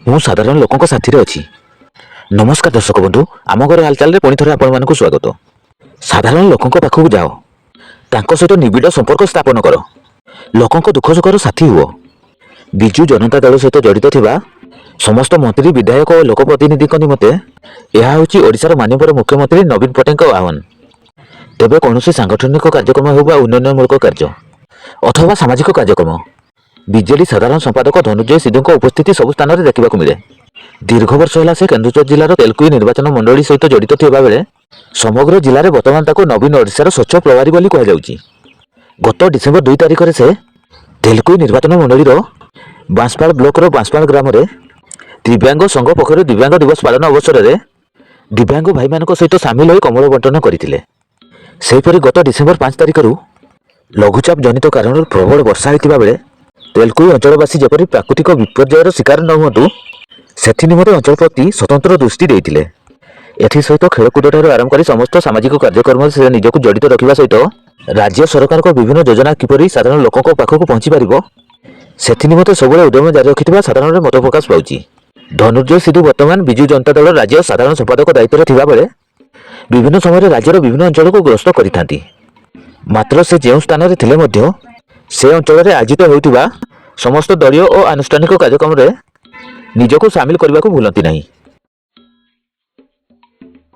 ମୁଁ ସାଧାରଣ ଲୋକଙ୍କ ସାଥିରେ ଅଛି। ନମସ୍କାର ଦର୍ଶକ ବନ୍ଧୁ, ଆମ ଘର ହାଲଚାଲରେ ପୁଣି ଥରେ ଆପଣମାନଙ୍କୁ ସ୍ୱାଗତ। ସାଧାରଣ ଲୋକଙ୍କ ପାଖକୁ ଯାଅ, ତାଙ୍କ ସହିତ ନିବିଡ଼ ସମ୍ପର୍କ ସ୍ଥାପନ କର, ଲୋକଙ୍କ ଦୁଃଖ ସୁଖର ସାଥୀ ହୁଅ। ବିଜୁ ଜନତା ଦଳ ସହିତ ଜଡ଼ିତ ଥିବା ସମସ୍ତ ମନ୍ତ୍ରୀ, ବିଧାୟକ ଓ ଲୋକପ୍ରତିନିଧିଙ୍କ ନିମନ୍ତେ ଏହା ହେଉଛି ଓଡ଼ିଶାର ମାନ୍ୟବର ମୁଖ୍ୟମନ୍ତ୍ରୀ ନବୀନ ପଟ୍ଟନାୟକଙ୍କ ଆହ୍ୱାନ। ତେବେ କୌଣସି ସାଂଗଠନିକ କାର୍ଯ୍ୟକ୍ରମ ହେଉ ବା ଉନ୍ନୟନମୂଳକ କାର୍ଯ୍ୟ ଅଥବା ସାମାଜିକ କାର୍ଯ୍ୟକ୍ରମ, ବିଜେଡି ସାଧାରଣ ସମ୍ପାଦକ ଧନୁଞ୍ଜୟ ସିଧୁଙ୍କ ଉପସ୍ଥିତି ସବୁ ସ୍ଥାନରେ ଦେଖିବାକୁ ମିଳେ। ଦୀର୍ଘ ବର୍ଷ ହେଲା ସେ କେନ୍ଦୁଝର ଜିଲ୍ଲାର ତେଲକୋଇ ନିର୍ବାଚନ ମଣ୍ଡଳୀ ସହିତ ଜଡ଼ିତ ଥିବାବେଳେ ସମଗ୍ର ଜିଲ୍ଲାରେ ବର୍ତ୍ତମାନ ତାକୁ ନବୀନ ଓଡ଼ିଶାର ସ୍ୱଚ୍ଛ ପ୍ରଭାରୀ ବୋଲି କୁହାଯାଉଛି। ଗତ ଡିସେମ୍ବର 2 ତାରିଖରେ ସେ ତେଲକୋଇ ନିର୍ବାଚନ ମଣ୍ଡଳୀର ବାଁସପାଳ ବ୍ଲକର ବାଁସପାଳ ଗ୍ରାମରେ ଦିବ୍ୟାଙ୍ଗ ସଂଘ ପକ୍ଷରୁ ଦିବ୍ୟାଙ୍ଗ ଦିବସ ପାଳନ ଅବସରରେ ଦିବ୍ୟାଙ୍ଗ ଭାଇମାନଙ୍କ ସହିତ ସାମିଲ ହୋଇ କମ୍ବଳ ବଣ୍ଟନ କରିଥିଲେ। ସେହିପରି ଗତ ଡିସେମ୍ବର 5 ତାରିଖରୁ ଲଘୁଚାପ ଜନିତ କାରଣରୁ ପ୍ରବଳ ବର୍ଷା ହୋଇଥିବା ବେଳେ ତେଲକୋଇ ଅଞ୍ଚଳବାସୀ ଯେପରି ପ୍ରାକୃତିକ ବିପର୍ଯ୍ୟୟର ଶିକାର ନ ହୁଅନ୍ତୁ, ସେଥି ନିମନ୍ତେ ଅଞ୍ଚଳ ପ୍ରତି ସ୍ୱତନ୍ତ୍ର ଦୃଷ୍ଟି ଦେଇଥିଲେ। ଏଥିସହିତ ଖେଳକୁଦଠାରୁ ଆରମ୍ଭ କରି ସମସ୍ତ ସାମାଜିକ କାର୍ଯ୍ୟକ୍ରମରେ ସେ ନିଜକୁ ଜଡ଼ିତ ରଖିବା ସହିତ ରାଜ୍ୟ ସରକାରଙ୍କ ବିଭିନ୍ନ ଯୋଜନା କିପରି ସାଧାରଣ ଲୋକଙ୍କ ପାଖକୁ ପହଞ୍ଚି ପାରିବ, ସେଥି ନିମନ୍ତେ ସବୁବେଳେ ଉଦ୍ୟମ ଜାରି ରଖିଥିବା ସାଧାରଣରେ ମତ ପ୍ରକାଶ ପାଉଛି। ଧନୁଞ୍ଜୟ ସିଧୁ ବର୍ତ୍ତମାନ ବିଜୁ ଜନତା ଦଳ ରାଜ୍ୟ ସାଧାରଣ ସମ୍ପାଦକ ଦାୟିତ୍ୱରେ ଥିବାବେଳେ ବିଭିନ୍ନ ସମୟରେ ରାଜ୍ୟର ବିଭିନ୍ନ ଅଞ୍ଚଳକୁ ଗସ୍ତ କରିଥାନ୍ତି। ମାତ୍ର ସେ ଯେଉଁ ସ୍ଥାନରେ ଥିଲେ ମଧ୍ୟ ସେ ଅଞ୍ଚଳରେ ଆୟୋଜିତ ହେଉଥିବା ସମସ୍ତ ଦଳୀୟ ଓ ଆନୁଷ୍ଠାନିକ କାର୍ଯ୍ୟକ୍ରମରେ ନିଜକୁ ସାମିଲ କରିବାକୁ ଭୁଲନ୍ତି ନାହିଁ।